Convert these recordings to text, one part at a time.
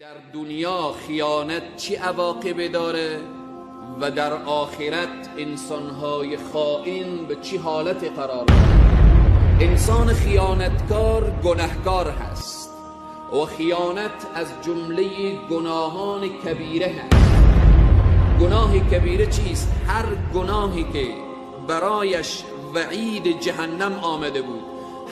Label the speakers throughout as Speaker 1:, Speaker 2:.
Speaker 1: Дар дунё хиёнат чӣ عواقبی дاره ва дар охират инсонҳои хоин ба чӣ ҳолате қарор доранд? Инсони хиёнаткор гунаҳкор ҳаст ва хиёнат аз ҷумлаи гуноҳони кабира ҳаст. Гуноҳи кабира чист? Ҳар гуноҳе ки барояш ваъиди ҷаҳаннам омада буд,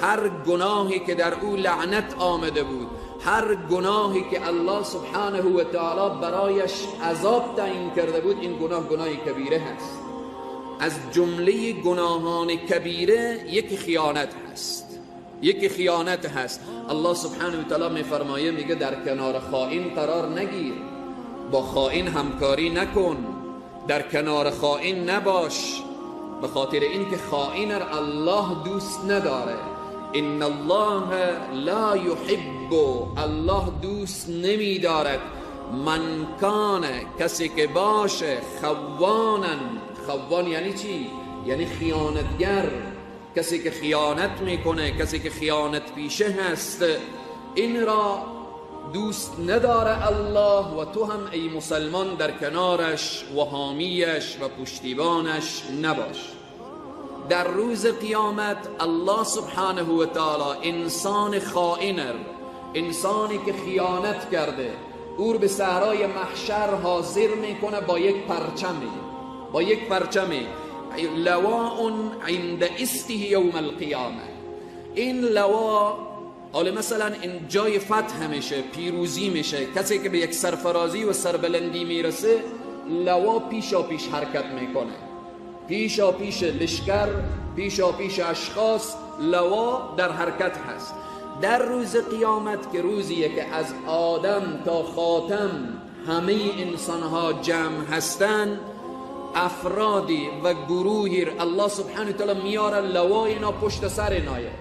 Speaker 1: ҳар гуноҳе ки дар ӯ лаънат омада буд, ҳар гуноҳе ки Аллоҳ субҳонаҳу ва таъоло барояш азоб таъйин карда буд, ин гуноҳ гуноҳи кабира ҳаст. Аз ҷумлаи гуноҳони кабира яке хиёнат ҳаст, яке хиёнат ҳаст. Аллоҳ субҳонаҳу ва таъоло мефармояд, мегӯяд: дар канори хоин қарор нагир, бо хоин ҳамкорӣ накун, дар канори хоин набош, ба хотири инки хоинро Аллоҳ дӯст надорад. Инна Аллоҳа ло юҳибб, Аллоҳ дӯст намедорад ман кана, касе ки боше, хаввонан. Хаввон яъне чӣ? Яъне хиёнатгар, касе ки хиёнат мекунад, касе ки хиёнатпеша ҳаст, инро дӯст надорад Аллоҳ. Ва ту ҳам эй мусулмон дар канораш ва ҳомияш ва пуштибонаш набош. Дар рӯзи қиёмат Аллоҳ субҳонаҳу ва таъоло инсони хоинро, инсоне ки хиёнат карда, ӯро ба саҳрои маҳшар ҳозир мекунад бо як парчаме, бо як парчаме, лавоун ъинда истиҳи явмал қиёма. Ин лаво ҳоло масалан ин ҷои фатҳ мешавад, пирӯзӣ мешавад, касе ки ба як сарфарозӣ ва сарбаландӣ мерасад, лаво пешопеш ҳаракат мекунад, пешопеш лашкар, пешопеш ашхос, лаво дар ҳаракат ҳаст. Дар рӯзи қиёмат ки рӯзие ки аз Одам то хотам ҳамаи инсонҳо ҷамъ ҳастанд, афроде ва гурӯҳе Аллоҳ субҳонаҳу ва таъоло меорад, лавои ино пушти сари иное.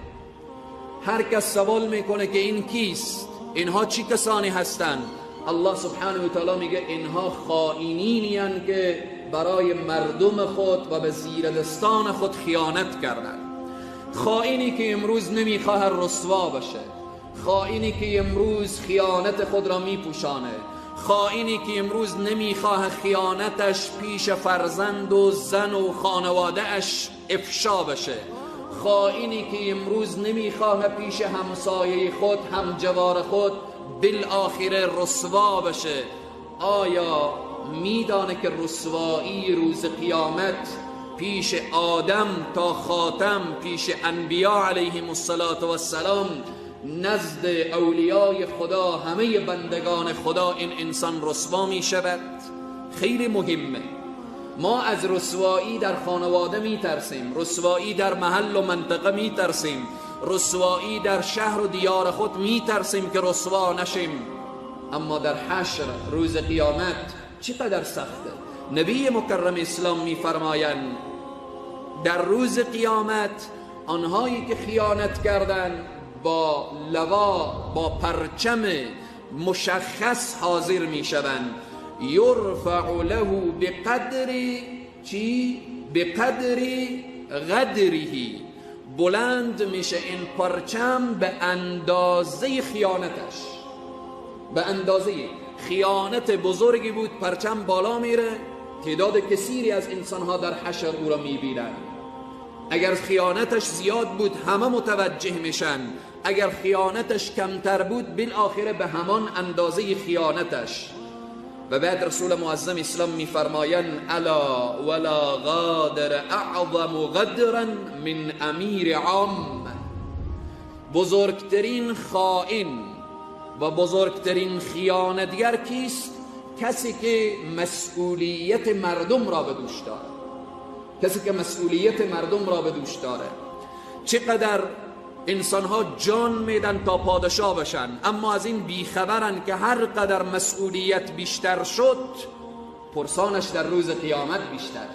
Speaker 1: Ҳар кас савол мекунад ки ин кист, инҳо чӣ касоне ҳастанд? Аллоҳ субҳонаҳу ва таъоло мегӯяд: инҳо хоининиянд ки барои мардуми худ ва ба зирдастони худ хиёнат карданд. Хоине ки имрӯз намехоҳад расво бошад, хоине ки имрӯз хиёнати худро мепӯшонад, хоине ки имрӯз намехоҳад хиёнаташ пеши фарзанду зану хонаводааш ифшо бошад, хоине ки имрӯз намехоҳад пеши ҳамсояи худ, ҳамҷавори худ билохира расво бошад, оё медонад ки расвоии рӯзи қиёмат пеши Одам то хотам, пеши анбиё алайҳимуссалоту вассалом, назди авлиёи Худо, ҳамаи бандагони Худо ин инсон расво мешавад? Хеле муҳимма. Мо аз расвоӣ дар хонавода метарсем, расвоӣ дар маҳаллу минтақа метарсем, расвоӣ дар шаҳру диёри худ метарсем ки расво нашем. Аммо дар ҳашр, рӯзи қиёмат чӣ қадар сахта. Набии мукаррами ислом мефармоянд: дар рӯзи қиёмат онҳое ки хиёнат карданд бо лаво, бо парчами мушаххас ҳозир мешаванд. Юрфаъу лаҳу биқадри чӣ? Биқадри ғадриҳи. Баланд мешавад ин парчам ба андозаи хиёнаташ, ба андозаи хиёнати бузурге буд, парчам боло меравад, теъдоди касире аз инсонҳо дар ҳашр ӯро мебинанд. Агар хиёнаташ зиёд буд, ҳама мутаваҷҷеҳ мешаванд. Агар хиёнаташ камтар буд, билохира ба ҳамон андозаи хиёнаташ. Ва баъд расули муаззами ислом мефармоянд: ало вало ғодира аъзаму ғадран мин амири ом. Бузургтарин хоин ва бузургтарин хиёнатгар кист? Касе ки масъулияти мардумро ба дӯш дорад, касе ки масъулияти мардумро ба дӯш дорад. Чӣ қадар инсонҳо ҷон медан то подшоҳ бошанд, аммо аз ин бехабаранд ки ҳар қадар масъулият бештар шуд, пурсонаш дар рӯзи қиёмат бештар.